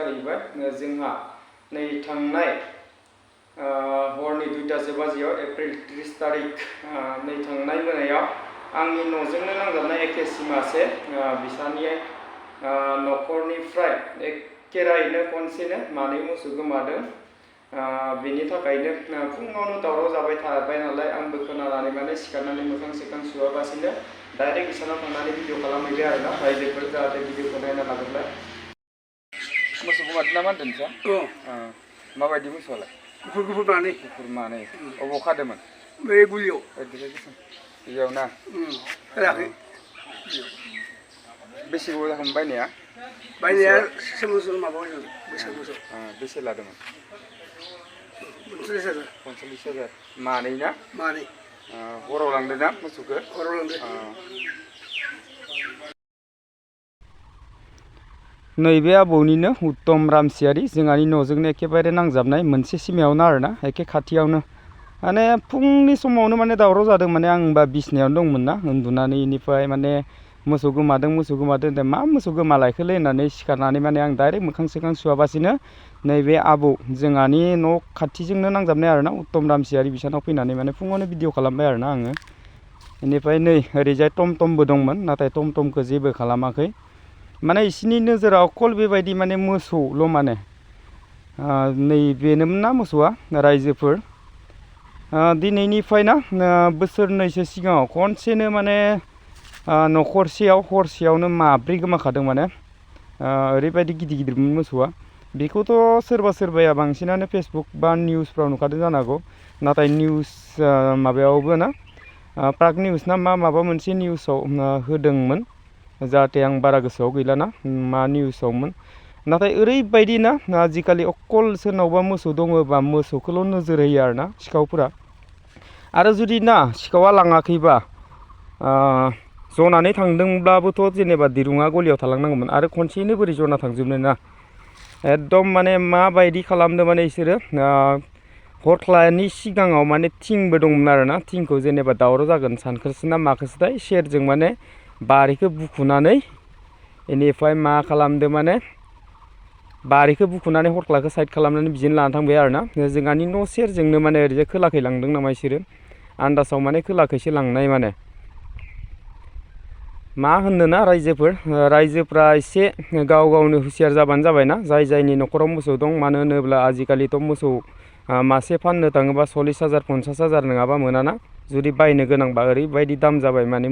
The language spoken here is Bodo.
जाहैबाय जोंहा नै थांनाय हरनि 2टा बाजियाव एप्रिल 30 तारिख नै थांनाय मोनायाव आंनि न'जोंनो नांजाबनाय एखे सिमासे बिसानि न'खरनिफ्राय एखेरायैनो खनसेनो मानै मोसौ गोमादों। बेनि थाखायनो फुङावनो दावराव जाबाय थाबाय नालाय आंबो खोनानानै माने सिखारनानै मोखां सोखां सुवाबासिनो डाइरेक्ट इसानाव थांनानै भिडिअ खालामहैबाय आरोना रायजोफोर जाहाथे भिडिअखौ नायना लागोनलाय। मोसौ गोमादों ना मा होनदों नोंस्रा? माबायदि मोसौआलाय? गुफुर मानै। गुफुर मानै। अबाव खादोंमोन? बे गुलियाव। गुलियाव ना? खोनायाखै। बेसे गोबाव जाखोमोन बायनाया? बायनाया बोसोर माबा बोसोर। बेसे लादोंमोन? 45,000। 45,000 मानै ना? मानै। हराव लांदों ना मोसौखौ? हराव लांदों। नैबे आबौनिनो उत्तम रामसियारि जोंहानि न'जोंनो एखेबारे नांजाबनाय मोनसे सिमायावनो आरोना एखे खाथियावनो माने फुंनि समावनो माने दावराव जादों माने आं बा बिसनायावनो दंमोन ना उन्दुनानै इनिफ्राय माने मोसौ गोमादों होनदों मा मोसौ गोमालायखोलै होननानै सिखारनानै माने आं डाइरेक्ट मोखां सोखां सुवाबासिनो नैबे आबौ जोंहानि न' खाथिजोंनो नांजाबनाय आरोना उत्तम रामसियारि बिसानाव फैनानै माने फुङावनो भिडिअ खालामबाय आरोना आङो। इनिफ्राय नै ओरैजाय टमटमबो दंमोन नाथाय टमटमखौ जेबो खालामाखै माने इसिनि नोजोराव अकल बेबायदि माने मोसौल' माने नैबेनोमोन ना मोसौआ रायजोफोर दिनैनिफ्राय ना बोसोरनैसो सिगाङाव खनसेनो माने न'खरसेयाव हरसेयावनो माब्रै गोमाखादों माने ओरैबायदि गिदिर गिदिरमोन मोसौआ बेखौथ' सोरबाया बांसिनानो फेसबुक बा निउसफ्राव नुखादों जानो हागौ नाथाय निउस माबायावबो ना प्राग निउस ना माबा मोनसे निउसाव होदोंमोन जाहाथे आं बारा गोसोआव गैलाना मा निउसावमोन नाथाय ओरैबायदि ना आजिखालि अकल सोरनावबा मोसौ दङबा मोसौखौल' नोजोर होयो आरोना सिखावफोरा आरो जुदि ना सिखावा लाङाखैबा जनानै थांदोंब्लाबोथ' जेनेबा दिरुङा गलियाव थालांनांगौमोन आरो खनसेयैनो बोरै जना थांजोबनो ना एकदम माने माबायदि खालामदों माने बिसोरो हरख्लानि सिगाङाव माने थिंबो दंमोन आरोना थिंखौ जेनेबा दावराव जागोन सानखोसो ना माखोसोथाय सेरजों माने बारिखौ बुखुनानै बेनिफ्राय मा खालामदों माने बारिखौ बुखुनानै हरख्लाखौ साइड खालामनानै बिदिनो लाना थांबाय आरोना जोंहानि न' सेरजोंनो माने ओरैजाय खोलाखै लांदों नामा बिसोरो आन्दासाव माने खोलाखैसो लांनाय माने मा होननोना रायजोफ्रा एसे गाव गावनो हुसियार जाबानो जाबायना जायनि न'खराव मोसौ दं मानो होनोब्ला आजिखालिथ' मोसौ मासे फाननो थाङोबा 40,000 50,000 नङाबा मोनाना जुदि बायनो गोनांबा ओरैबायदि दाम जाबाय माने